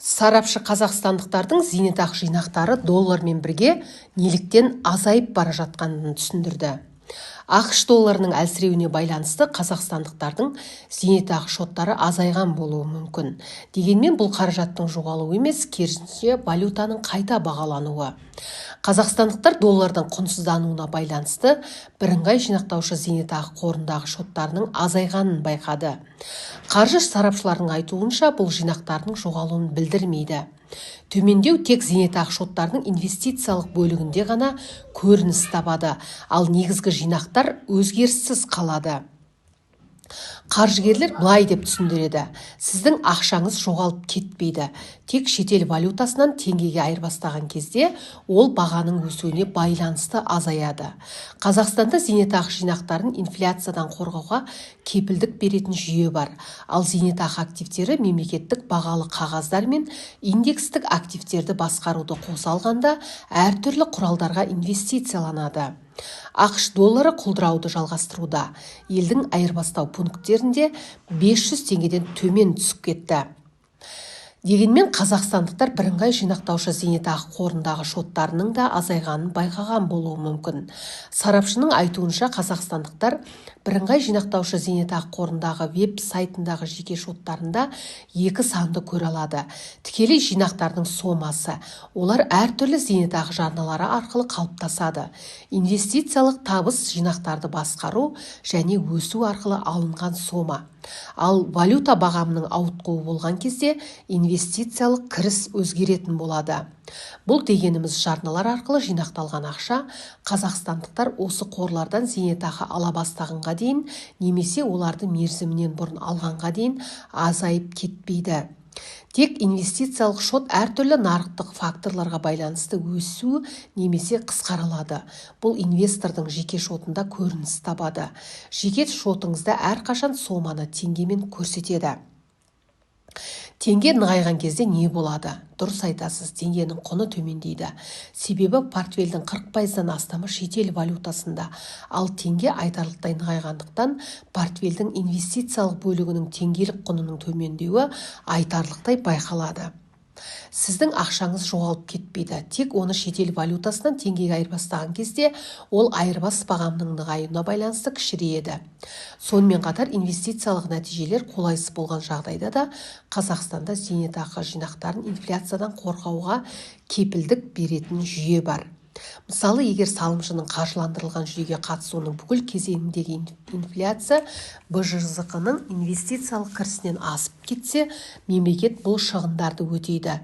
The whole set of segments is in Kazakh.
Сарапшы қазақстандықтардың зейнетақы жинақтары доллармен бірге неліктен азайып бара жатқанын түсіндірді. АҚШ долларының әлсіреуіне байланысты қазақстандықтардың зейнетақы шоттары азайған болуы мүмкін. Дегенмен бұл қаражаттың жоғалуы емес, керісінше, валютаның қайта бағалануы. Қазақстандықтар доллардың құнсыздануына байланысты бірыңғай жинақтаушы зейнетақы қорындағы шоттарының азайғанын байқады. Қаржы сарапшыларының айтуынша, бұл жинақтардың жоғалуын білдірмейді. Төмендеу тек зейнетақы шоттарының инвестициялық бөлігінде ғана көрініс табады, ал негізгі жинақтар өзгеріссіз қалады. Қаржыгерлер былай деп түсіндіреді: сіздің ақшаңыз жоғалып кетпейді, тек шетел валютасынан теңгеге айырбастаған кезде ол бағаның өсуіне байланысты азаяды. Қазақстанда зейнетақы жинақтарын инфляциядан қорғауға кепілдік беретін жүйе бар, ал зейнетақы активтері мемлекеттік бағалы қағаздар мен индекстік активтерді басқаруды қоса алғанда әртүрлі құралдарға инвестицияланады. АҚШ доллары құлдырауды жалғастыруда. Елдің айырбастау пункттерінде 500 теңгеден төмен түсіп кетті. Дегенмен қазақстандықтар бірыңғай жинақтаушы зейнетақы қорындағы шоттарының да азайғанын байқаған болуы мүмкін. Сарапшының айтуынша, қазақстандықтар бірыңғай жинақтаушы зейнетақы қорындағы веб-сайтындағы жеке шоттарында екі санды көре алады. Тікелей жинақтардың сомасы. Олар әртүрлі зейнетақы жарналары арқылы қалыптасады. Инвестициялық табыс — жинақтарды басқару және өсу арқылы алынған сома. Ал валюта бағамының ауытқуы болған кезде инвестициялық кіріс өзгеретін болады. Бұл дегеніміз — жарналар арқылы жинақталған ақша қазақстандықтар осы қорлардан зейнетақы ала бастағанға дейін немесе оларды мерзімінен бұрын алғанға дейін азайып кетпейді. Тек инвестициялық шот әртүрлі нарықтық факторларға байланысты өсу немесе қысқара алады. Бұл инвестордың жеке шотында көрініс табады. Жеке шотыңызда әрқашан соманы теңгемен көрсетеді. Теңге нығайған кезде не болады? Дұрыс айтасыз, теңгенің құны төмендейді. Себебі портфельдің 40%-дан астамы шетел валютасында, ал теңге айтарлықтай нығайғандықтан, портфельдің инвестициялық бөлігінің теңгелік құнының төмендеуі айтарлықтай байқалады. Сіздің ақшаңыз жоғалып кетпейді, тек оны шетел валютасынан теңгеге айырбастаған кезде ол айырбас бағамының нығаюына байланысты кішірейеді. Сонымен қатар инвестициялық нәтижелер қолайсыз болған жағдайда да Қазақстанда зейнетақы жинақтарын инфляциядан қорғауға кепілдік беретін жүйе бар. Мысалы, егер салымшының қаржыландырылған жүйеге қатысуының бүкіл кезеңіндегі инфляция БЖЗҚ-ның инвестициялық кірісінен асып кетсе, мемлекет бұл шығындарды өтейді.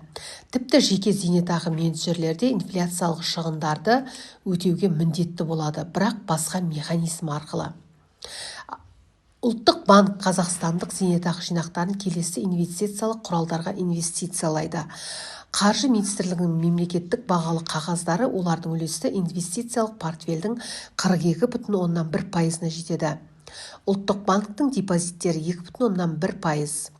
Тіпті жеке зейнетақы менеджерлері де инфляциялық шығындарды өтеуге міндетті болады, бірақ басқа механизм арқылы. Ұлттық банк қазақстандық зейнетақы жинақтарын келесі инвестициялық құралдарға инвестициялайды. Қаржы министрлігінің мемлекеттік бағалы қағаздары, олардың үлесі инвестициялық портфельдің 42,1%-ына жетеді. Ұлттық банктің депозиттері — 2,1%.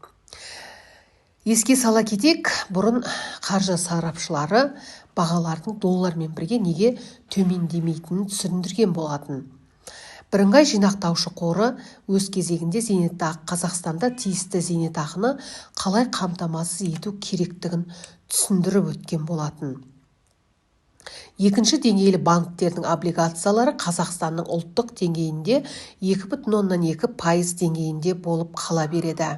Еске сала кетейік, бұрын қаржы сарапшылары бағалардың доллармен бірге неге төмендемейтінін түсіндірген болатын. Бірыңғай жинақтаушы қоры өз кезегінде зейнетақы Қазақстанда тиісті зейнетақыны қалай қамтамасыз ету керектігін түсіндіріп өткен болатын. Екінші деңгейлі банктердің облигациялары Қазақстанның ұлттық деңгейінде 2,2% деңгейінде болып қала береді.